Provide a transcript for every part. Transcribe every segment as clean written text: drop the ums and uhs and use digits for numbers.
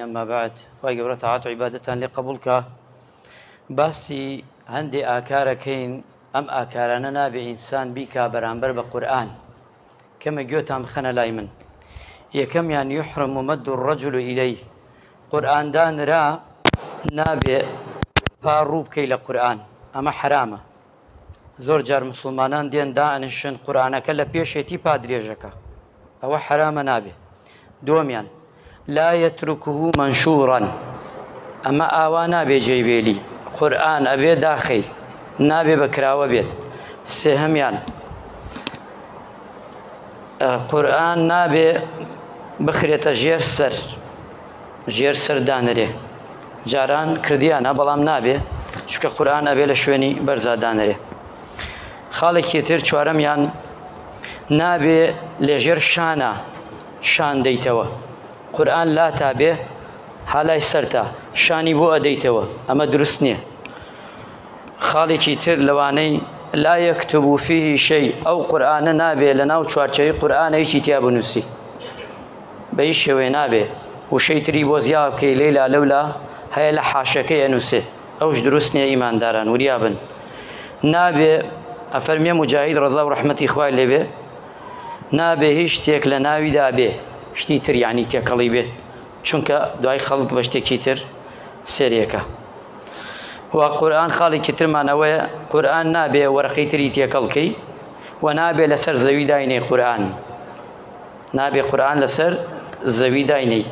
اما بعد خوای گەورە تاعەت و عیبادەتان لێ قبوڵ کا باسی هەندێ ئاکارەکەین ئەم ئاکارانە نابێ ئینسان بیکا بەرامبەر بە قورئان کەمە گوێتان بخەنە لای من یەکەمیان یحرم مد الرجل الیه قورئان دانرا نابێ پا ڕوو بکەی لە قورئان ئەمە حرامە زۆر جار مسلمانان دێن دائەنیشن قورئانەکە لە پێشێتی پا درێژەکە ئەوە حرامە نابێ دووەمیان لا يتركه منشورا ئەمە ئاوا نابێ جێی بێلی قورئان ئەبێ داخەی نابێ بەکراوە بێت سێهەمیان قورئان نابێ بخرێتە ژێر سەر ژێر سەر دانرێ جاران کردیانە بەڵام نابێ چونکە قورئان ئەبێ لە شوێنی بەرزا دانرێ خاڵێکی تر چوارەمیان نابێ لەژێر شانە شان دەیتەوە قورئان لا تا بێ هالای سەرتا شانی بۆ ئەدەیتەوە ئەمە دروست نییە خاڵێکی تر لەوانەی لا يكتب فيه شيء ئەو قورئانە نابێ لە ناو چوارچەوەی قورئانە هیچی تیا بنووسی بە هیچ شێوەیە نابێ وشەی تری بۆ زیا بکەی لەیلا لەولا هەیە لە حاشەکەی ئەنووسێ ئەوش دروست نییە ئیمانداران وریا بن نابێ ئەفەرمیێ مجاهید ڕەزا و ڕەحمەتی خوای لێبێ نابێ هیچ شتێک لە ناویدا بێ شتی تر یعنی تێکەڵی بێ چونکە دوای خەڵک بە شتێکی تر سێریەکە و قورآن خاڵێکی ترمان ئەوەیە قورآن نابێ وەرەقەی تری تێکەڵکەی و نابێ لەسەر زەوی داینەی قورآن نابێ قورئان لەسەر زەوی داینەی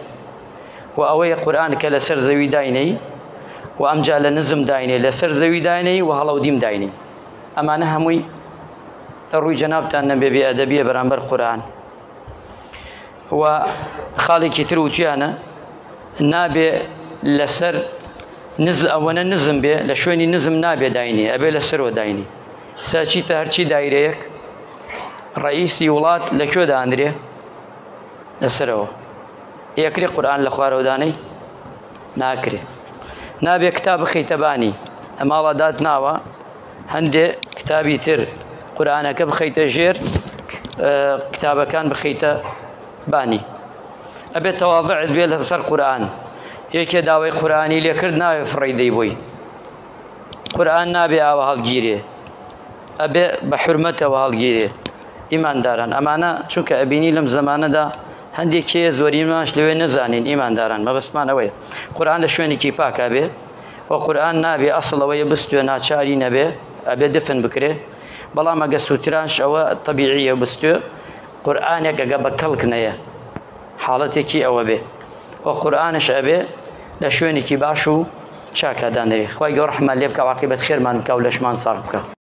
و ئەوەیە قورئان کە لەسەر زەوی داینەی و ئەمجا لە نزم داینێ لەسەر زەوی داینەی و هەڵەودیم داینەی ئەمانە هەمووی لە ڕووی جەنابتان نەبێ بێ ئەدەبیە بەرامبەر قورئان و خاڵێکی تر وتیانە نابێ لەسەر نز ئەوەنە نزم بێ لە شوێنی نزم نابێ داینێ ئەبێ لەسەرەوە داینی ساچیتە هەرچی دایرەیەک ڕئیسی وڵات لە کوێ دانرێ لەسەرەوە یەکری قورآن لە خوارەوە دانەی ناکرێ نابێ کتاب بخەیتە بانی لە ماڵە دات ناوە هەندێ کتابی تر قورآانەکە بخەیتە ژێر کتابەکان بخەیتە بانی ئەبێت تەواضعت بێ لەسەر قورآن یەکێ داوای قورآانی لێکرد ناوێ فڕی دەی بۆی قورئان نابێ ئاوا هەڵگیرێ ئەبێ بە حورمەتەوە هەڵگیرێ ئیمانداران ئەمانە چونکە ئەبینی لەم زەمانەدا هەندێک کێ زۆرینمانش لەوێ نەزانین ئیمانداران مەبەستمان ئەوەیە قورئان لە شوێنێکی پاکا بێ و قورئان نابێ ئەسڵ ئەوەیە بستوێ ناچاری نەبێ ئەبێ دفن بکرێ بەڵام ئەگە سوترانش ئەوە تەبیعیە بستوێ قورئانێک ئەگە بە کەڵک نەیە حاڵەتێکی ئەوە بێ و قورئانش ئەبێ لە شوێنێکی باش و چاکا دانرێ خوای گەورە ڕەحمان لێ بکا عاقبەت خێرمان بکا و لەشمان ساغ بکا.